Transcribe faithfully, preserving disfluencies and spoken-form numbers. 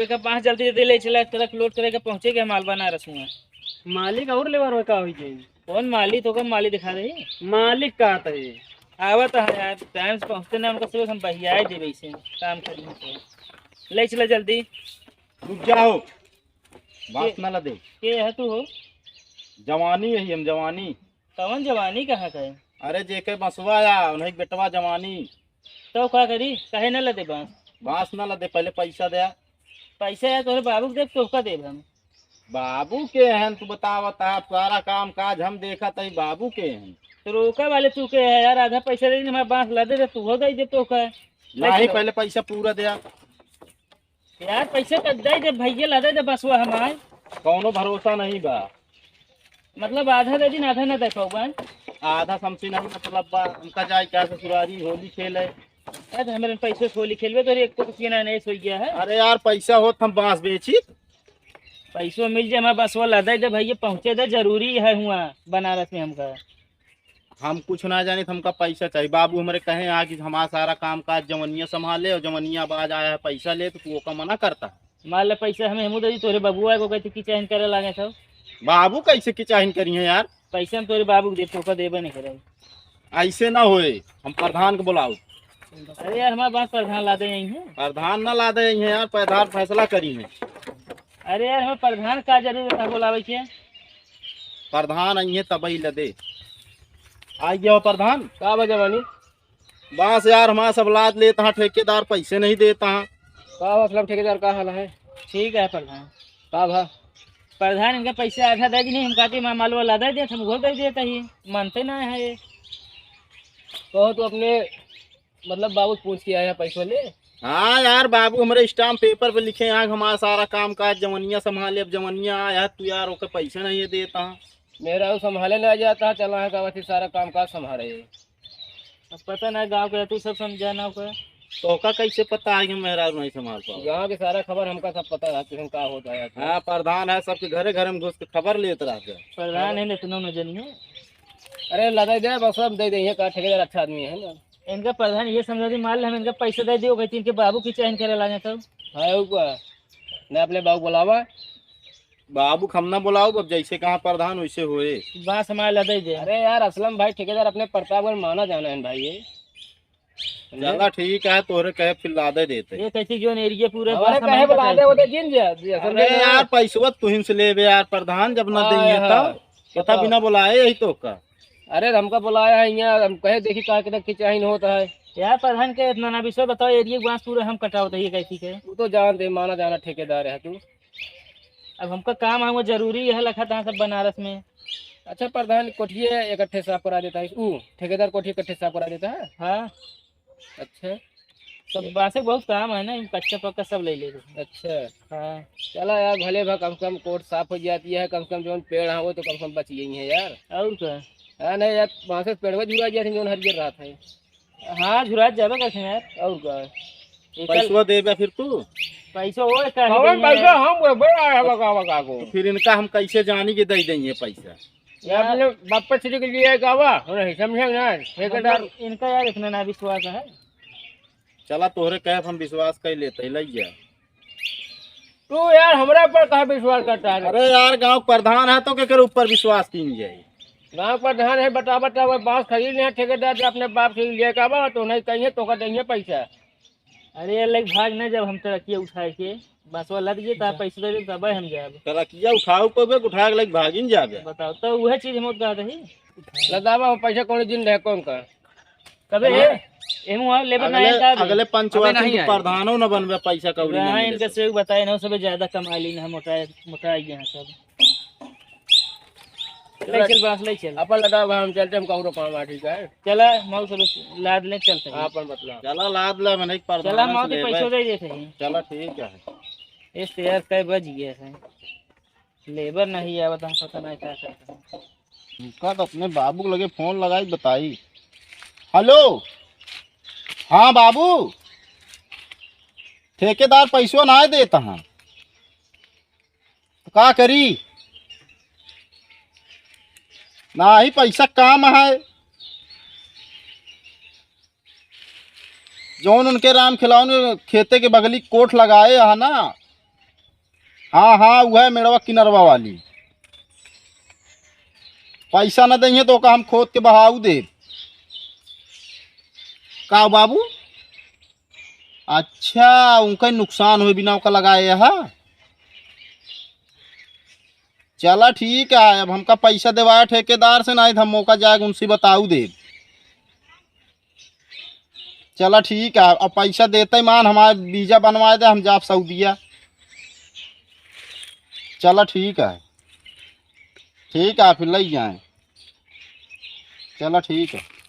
का बांस जल्दी जल्दी ले चला, ट्रक लोड करे के पहुंचे के माल बनारस में। मालिक और लेबर में का होई जाई? कौन मालिक? तो का मालिक दिखा रही? मालिक का तई? आवत है यार, टाइम से पहुंचते ना उनका, सुबह हम बहियाए देबे इसे काम करी तो। ले चला जल्दी। रुक जाओ, बांस के ना लदे। के है तू हो? जवानी है हम, जवानी। कवन जवानी कहाँ का है? अरे जेके बसवा या उन्हें बेटवा जवानी। तो का करी, काहे ना लदे बांस? बांस ना लदे, पहले पैसा दे। पैसा है तोहरे बाबू के देब, तोहका देब हम। बाबू के हैं, तू बतावत है, सारा काम काज हम देखत है, बाबू के हैं। तो रोका वाले तू के है यार, आधा पैसा दे दे, हमारा बांस लदे दे, तू हो दे दे तोहका। नहीं, पहले पैसा पूरा दे। यार पैसे तो दे दे भैया, लदे दे बसवा हमार। कौनो भरोसा नहीं बा। मतलब आधा दे दिन, आधा ना दे पाऊबा। आधा समसी नहीं मतलब बा, हमका जाए क्या ससुरारी होली खेले। अरे हमरे पैसे से होली खेलबे तो एक तो किसी ना नहीं सोई गया है। अरे यार पैसा होत हम बांस बेची। पैसो मिल जाए, हमारे बसवा लदे दे भैया, पहुँचे दे, जरूरी है हुआ बनारस में हमका। हम कुछ ना जानी, हमका पैसा चाहिए। बाबू हमरे कहे आ कि हमारा सारा काम काज जवनिया संभाले और जवनिया अब आज आया है पैसा ले, तो तू ओका मना करता। मान ले पैसा हमें हमू दे दी, तोरे बबुआ को कहती किचाहिन करे लागे था। बाबू कैसे किचाहिन करी है यार? पैसे हम तोरे बाबू को देते, ओका देबे नहीं करे। ऐसे ना होए, हम प्रधान को बुलाओ। अरे यार, हमारे पास प्रधान ला दे यहीं है। प्रधान ना ला दे यहीं है यार, प्रधान फैसला करी है। अरे यार, हमें प्रधान का जरूरत है बुलावे के? प्रधान आई है तब ही लदे। आ गया हो प्रधान। का बा जवानी? बस यार, हमारा सब लाद लेता है, ठेकेदार पैसे नहीं देता है। का मतलब ठेकेदार, का हाल है? ठीक है प्रधान। का भा? प्रधान, इनका पैसे आधा दे दी नहीं, हम कहते हैं, माल वाला दे दे, हम वो दे देता ही, मानते ना है ये। कहो तो अपने, मतलब, बाबू से पूछ के आया पैसों ले। हाँ यार, बाबू हमारे स्टाम्प पेपर पे लिखे हैं कि हमारा सारा काम काज जवनिया संभाले, अब जवनिया आया है, तू यार ओके पैसे नहीं देता। मेहरारू संभाले ना जाता, चला है गाँव से सारा काम काज संभाले। अब पता ना गाँव के तू सब समझा ना ओके। तोहका कैसे पता है कि मेहरारू नहीं संभाल पाओ? गाँव के सारा खबर हमका सब पता है, किसन का होता है। हाँ, प्रधान है, सबके घरे घरे में घुस के खबर लेत रहते हैं। प्रधान है ना, इतना न जनिए। अरे लगा दे, बस हम दे देंगे, का ठेकेदार अच्छा आदमी है ना। इनका प्रधान ये समझा दी, मान ले हम इनका पैसा दे दियो, कहती इनके बाबू की चैन करे लागे तब। हाँ, ऊपर। ना अपने बाबू बुलावा। बाबू के हम ना बुलाओ, अब जैसे कहा प्रधान वैसे होए। बांस हमारे ला दे दे। अरे यार असलम भाई, ठेकेदार अपने प्रतापगढ़ माना जाना है भाई ये। चला ठीक है, तोहरे कहे फिर लादे देते। ये कैसी जोन एरिया पूरा हमारे बांस कहे हमारे बुला दे, वो बताइए। तो जिन जा, जी, असल अरे में यार, पैसवा तुहिन से लेबे यार प्रधान, जब ना हाँ, देंगे हाँ। तब। पता बताओ। बिना बुलाए यही तो का। अरे हमका बुलाया है यहाँ, हम कहे देखी का कितना किचाहिन होता है। यार प्रधान के इतना ना विषय बताओ, एरिया बांस पूरा हम कटावत है, ये कैसी के? तू तो जानते, माना जाना ठेकेदार है तू। अब हमका काम है, वो जरूरी है, लखा था सब बनारस में। अच्छा प्रधान, कोठिए इकट्ठे साफ करा देता है, ऊ ठेकेदार कोठी इकट्ठे साफ करा देता है? हाँ। अच्छा। सब बांसे बहुत काम है ना, कच्चा पक्का सब ले ले। अच्छा। हाँ। चला यार, भले भा कम से कम कोठ साफ हो जाती है, कम से कम जौन पेड़ हैं वो तो कम से कम बच गई हैं यार। और का? हाँ नहीं यार, बांसे पेड़वा झुरा जाते हैं जौन हरियर रहत है। हाँ, झुरात जाबे करते हैं यार, और का? एकर पैसवा देबे फिर तू? पैसा वो का कौन देंगे पैसा यार? हम वो बड़ा है बका बका को। तो फिर इनका हम कैसे जानी कि दे देंगे पैसा? ये यार अपने बापा श्री के लिए का बा, नहीं समझे ना, ठेकेदार। मतलब इनका यार इतना ना विश्वास है। चला तोहरे कहे हम विश्वास कर लेते हैं, लइया। तू यार हमरा पर कहाँ विश्वास करता है? अरे यार, गांव प्रधान है तो केकर ऊपर विश्वास कीन जाए? गांव प्रधान है, बता बता, वो बांस खरीद ले ठेकेदार से अपने बाप से लेके आवा, तो नहीं कहिए तो का देंगे पैसा। अरे यार, लेके भाग ना, जब हम तरक्की उठाए के बसवा लद गए, तो पैसा दे दे, तब हम जाब। तरक्किया उठाओ पे बे, उठा के लेके भागिन जाबे। बताओ, तो वह चीज हम कहते हैं। लदावा पैसा कौन दिन रहे, कौन का? कबे अगले, है? एहू लेबर ना अगले, आया का अभी? अगले पंचवार्षिक अबे नहीं आया। प्रधानो न बनबे, पैसा कौड़ी ना हाँ, मिले इनका तो। से बताए ना, सबे ज्यादा कमा ली ना, मोटा, मोटा आई गया सब। ले चल बांस, ले चल। अपन लदा भाई, हम चलते, हम कौरो काम आ, ठीक है? चला, मऊ सब लाद ले, चलते हैं। अपन बतला। चला, लाद ले, मैंने एक प्रधान चला, से मऊ के लेबे। पैसो दे देते हैं। चला, ठीक है। इस तो यार, कै बज गया है। लेबर नहीं आवत, हम पता नहीं क्या करते हैं। उनका तो अपने बाबू के लगे फोन लगाई, बताई। हेलो, हाँ बाबू, ठेकेदार पैसवा ना देता है, तो का करी? ना ही पैसा काम है। जौन उनके राम खिलावन खेते के बगली कोठ लगाए है ना, हाँ हाँ, उहै मेड़वा किनरवा वाली। पैसा न देइहैं तो ओका हम खोद के बहाऊ देब। का बाबू? अच्छा, उनका नुकसान होए बिना ओका लगाए हा। चला ठीक है, अब हमका पैसा देवाए ठेकेदार से, नाहीं तो हम ओका जाए उनसे बताऊ देब। चला ठीक है, अब पैसा देते मान हमार वीजा बनवाए दे, हम जाब सऊदिया। चला ठीक है, ठीक है, फिर लइ जाए। चला ठीक है।